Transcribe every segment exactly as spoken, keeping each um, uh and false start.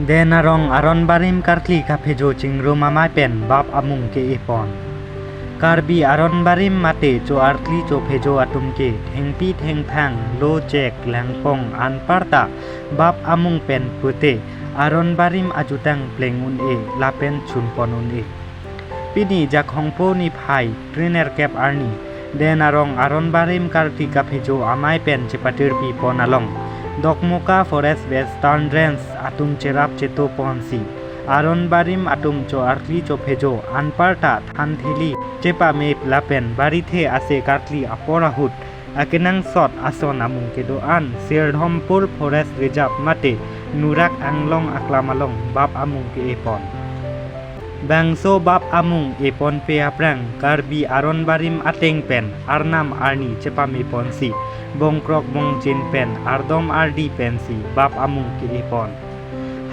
Den Arong aron barim karkli kaphejo chingrum amei pen bap amung ke-e pon. Karbi aron barim mate cho-arkli chophejo atum ke thengpi thengphang, lo chek langpong anparta bap amung pen pute aron barim ajutang pleng un-e lapen chun pon un-e. Pini Jakhongpo niphai three nerkep arni, Den Arong aron barim karkli kaphejo amei pen chepatirpi pon along Dokmoka Forest Western Range atum cherap cheto ponsi aron barim atum cho-arkli chophejo anparta thanthili chepame lapen barithe ase karkli apor ahut akenangsot ason amung kedo-an Sirdhompur Forest Reserve mate Nurak Anglong aklam along bap amung ke-e pon. Bangso bap amung eponpe aphrang Karbi aron barim ateng pen arnam arni chepame ponsi bongkrok bongchin pen ardom ardi pensi bap amung ke-e pon.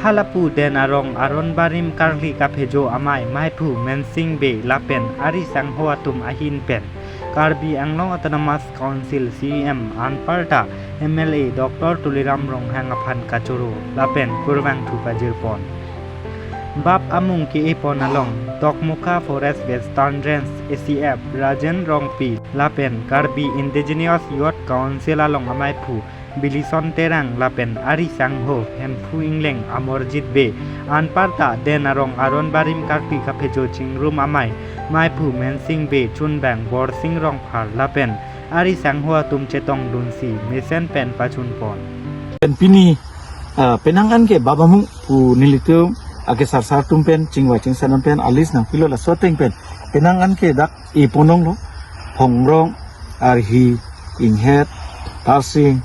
Halapu Den Arong aron barim karkli kaphejo amei meiphu Mensing Bey lapen ari sangho atum ahin pen Karbi Anglong Autonomous Council C E M anparta M L A Doctor Tuliram Ronghang aphan kachoro lapen kurvangthu pajir pon. Bap amung ke-e pon along Dokmoka Forest Western Range A C F Rajen Rongpi lapen Karbi Indigenous Youth Council along ameiphu Bilison Terang lapen ari sangho Hemphu Ingleng, Amorjit Bey anparta Den Arong aron barim karkli kaphejo chingrum amei meiphu Mensing Bey, chunbang Borsing Rongphar lapen ari sangho atum chetongdunsi mesen pen pachun pon. Pen pini, ah, penang an ke bap amung pu nelitum akesarsar atum pen chingvai chingsaran pen a-list nangpilo, laso ateng pen penang an ke dak epon longlo, Phongrong, Arhi, Inghet, Tarsing,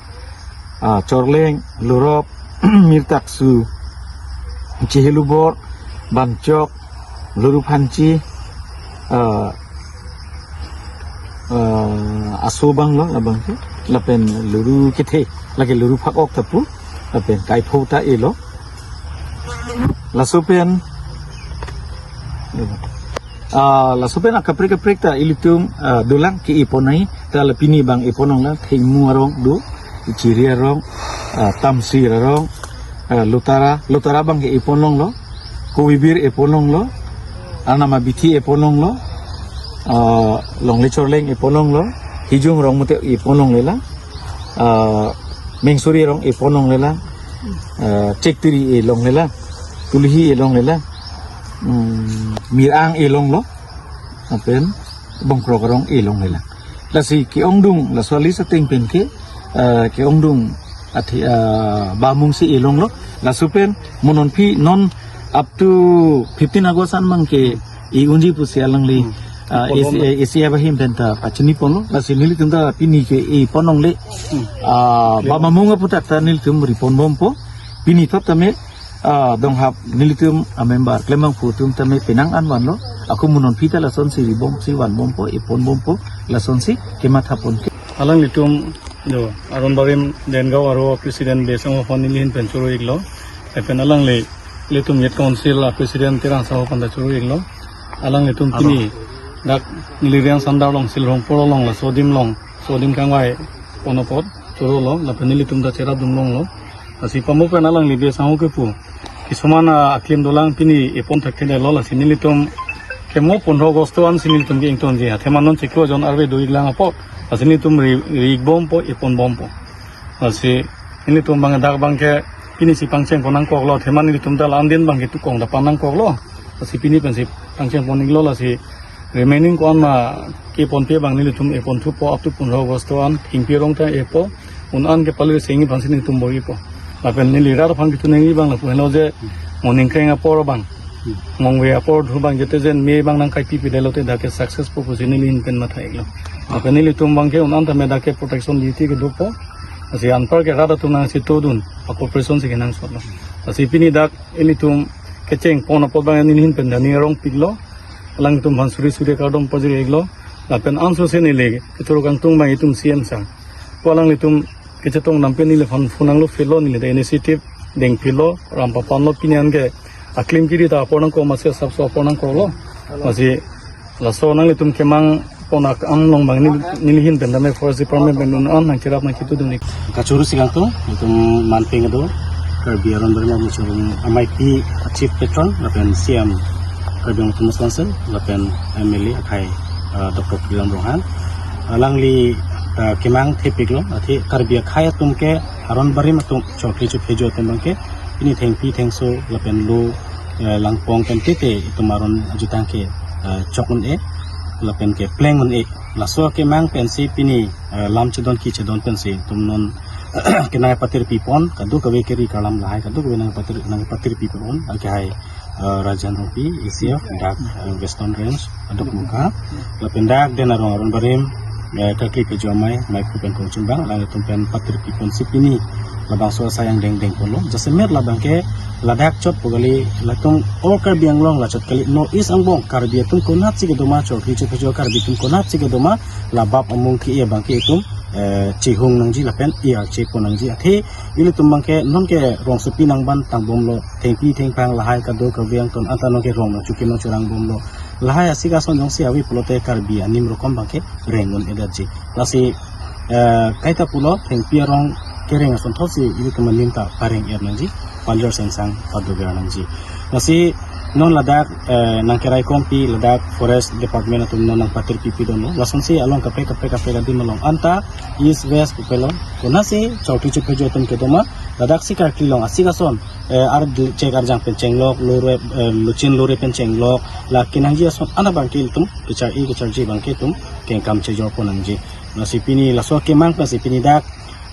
ah, Chorleng, Lurop, Mirtaksu, Chihelubor, Banchok, Luru Phanchi, ah, ah, Aso abang lo, labang ke, lapen Luru Kethe, lake Luru Phakok ta pu, lapen Kaipho ta elo. Laso pen, ah, laso pen akaprek kaprek ta ilitum, ah, dolang ke-e pon nai, ta la pini abang epon longlo, Thengmu arong do, Ichiri arong, ah, Tamsir arong, ah, Lotara, Lotara abang ke epon longlo, Kobibir epon longlo, Arnam Abithi epon longlo, ah, Longle Chorleng epon longlo, Hijung Rongmote epon longlelang, ah, Mengsuri arong epon longlelang, ah, Chektiri e longlelang, Tulihi e longlelang, mm, Mirang e longlo, lapen Bongkrok arong e longlelang. Lasi ke-ongdung, laso a-list ateng pen ke, ah, ke-ongdung athe, ah, bap amung si e longlo. Laso pen mo non phi non up to fifteen August an mang ke e unji pusi alangli, hmm, ah, epon A C, longlo. A C F ahin pen ta pachini ponlo. Lasi nelitum ta pini ke epon longle. Hmm. Ah, bap amung aputhak ta nelitum ri pon bompo. Pini thap tame, ah, donghap nelitum a-member klembangphu atum tame penang an vanlo. Ako mo non phi ta lasonsi ri bomsi van bompo, epon bompo, lasonsi kematha pon ke. Alanglitum do aron barim Dengaon aro president Bey sangho aphan neli ahin pen choro-iklo. Lapen alangli, ilitum Youth Council a-president Terang sangho aphan ta choro-iklo. Alanglitum pini dak neli Riang Sandar along, Sirdhompur along, laso adim along, laso adim kangvai pon apot chorolo, lapen nelitum ta cherapdun longlo. Lasi pamo pen alangli Bey sangho kepu, kisuman, ah, aklem dolang, pini epon thakthedetlo, lasi nelitum kemo pondro August ansi nelitum ke ingtonji, athema non chiklo jon arve do-iklang apot, lasi nelitum ri, ri-ik bompo, epon bompo. Lasi nelitum abang dak abang ke pini si pangcheng pon nangkoklo, athema nelitum ta la-an din abang ke tukong ta pan nangkoklo. Lasi pini pensi pangcheng pon-iklo, lasi remaining ko-an ma keponpe abang nelitum eponthupo, up to pondro August an, Thengpi arong ta epo, un an ke Pali Senghi aphansi nelitum bor-ipo. Lapen neli rat aphan kethu nangji abang lapu henlo je, mo ningkreng apor abang, mongve apor thu abang jete jen me abang nangkaipipedetlo te dak ke success po pusi neli ahin pen matha-iklo. Lapen nelitum abang ke un an tame dak ke protection duty ke dopo. Lasi anpar ke rat atum nangchetongdun a-cooperation si kenangsotlo. Lasi pini dak ilitum kecheng pon apot abang neli ahin pen ta ning arong piklo. Alangtum aphan suri suri kardom pajir-iklo. Lapen ansose neli kechoro kangtung abang itum C M sir, pu alanglitum kechetong dampen neliphan phone nanglo philo, neli ta initiative dengphilo, ram papanlo, pini an ke aklem kiri ta apor nangkok, masi asapso apor nangkoklo. Masi laso nanglitum kemang pon ak-an along abang neli, neli ahin pen tame Forest Department pen un an nangcherap nangketudun-ik. Kachoro si kangtung, itum manpeng do. Karbi Aron Barim Armachung Rong Ameipi a Chief Patron, lapen C M Karbi Anglong Autonomous Council, lapen M L A akhai, uh, Doctor Tuliram Ronghang. Alangli, uh, kemang thepiklo, athe Karbi akhai atum ke Aron Barim atum, chokri chuphejo atum abangke, pini thengpi thengso, lapen lo, uh, langpong pen tete itum aron ajutang ke, uh, chok un-e, lapen ke pleng un-e. Laso kemang pensi pini, uh, lam chedon ki chedon pensi itum non kenai patir pipon, kadokave keri kalam lahai, kadokave nang patir, nang patir pipon, akhai, uh, Rajan Rongpi, A C F, dak, uh, Western Range, aduk muka, lapen dak Den Arong Aron Barim, uh, kakli pejo amei, mai pu pen kongchumbang, alanglitum pen patir piponsi pini, labangso asai angdeng dengponlo, jasemet labangke, ladak chot pu kali, latum all Karbi Anglong la chot kali, North East angbong, Karbi atum konatsi kedo ma, chokri chuphejo Karbi atum konatsi kedo ma, labap amung ke-e abangke itum, eh, chihung nangji lapen E R chepon nangji. Athe ilitum abangke non ke rongsopi nangban tangbomlo, thengpi thengphang lahai kadokave angton anta non ke rong nangchukim nangchurang bomlo. Lahai asik ason jongsi ave pulote Karbi anim rokom abangke reng un-edetji. Lasi, eh, kaita pulo thengpi arong kereng ason thotsi ilitum anim ta pareng-er nangji, palir sengsang padover nangji. Lasi non ladak, eh, nangkerai kompi ladak Forest Department atum non nang patir pipi donlo. Lasonsi along kaprek kaprek kaprek adim along anta East West pupelo. Konatsi chokri chuphejo atum kedo ma, ladaksi karkli along asik ason, eh, ar chek arjang pen chenglok, lore, eh, luchin lore pen chenglok, la kenangji ason an abangke itum kechar-i kecharji abangke itum kengkam chejorpon nangji. Lasi pini laso kemang pensi pini dak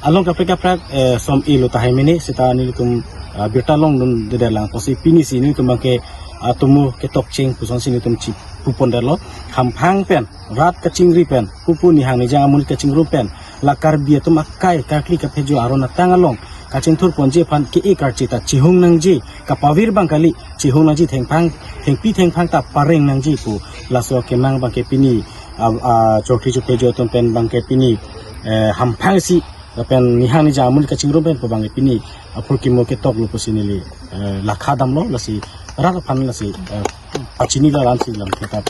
along kaprek kaprek, eh, som-e lo tahai mene seta nelitum, ah, birta longdundedet lang pusi pinisi nelitum abangke, ah, atomo ketokcheng pusonsi nelitum chipupondetlo. Hamphang pen, rat kachingri pen, pupu nihang nijang amonit kachingrum pen, la Karbi atum akai karkli kaphejo aron atang along kachingthurponji aphan ke-e karchi ta chihung nangji, kapavir abang kali, chihung nangji, thengphang, thengpi thengphang ta pareng nangji pu laso kemang abangke pini, ah, ah, chokri chuphejo atum pen abangke pini, eh, hamphangsi lapen nihang nijang amonit kachingrum pen pu abangke pini aphurkimo ketoklo pusi neli, eh, lakha damlo, lasi rat aphan lasi, eh, pachini la ransi lam kita.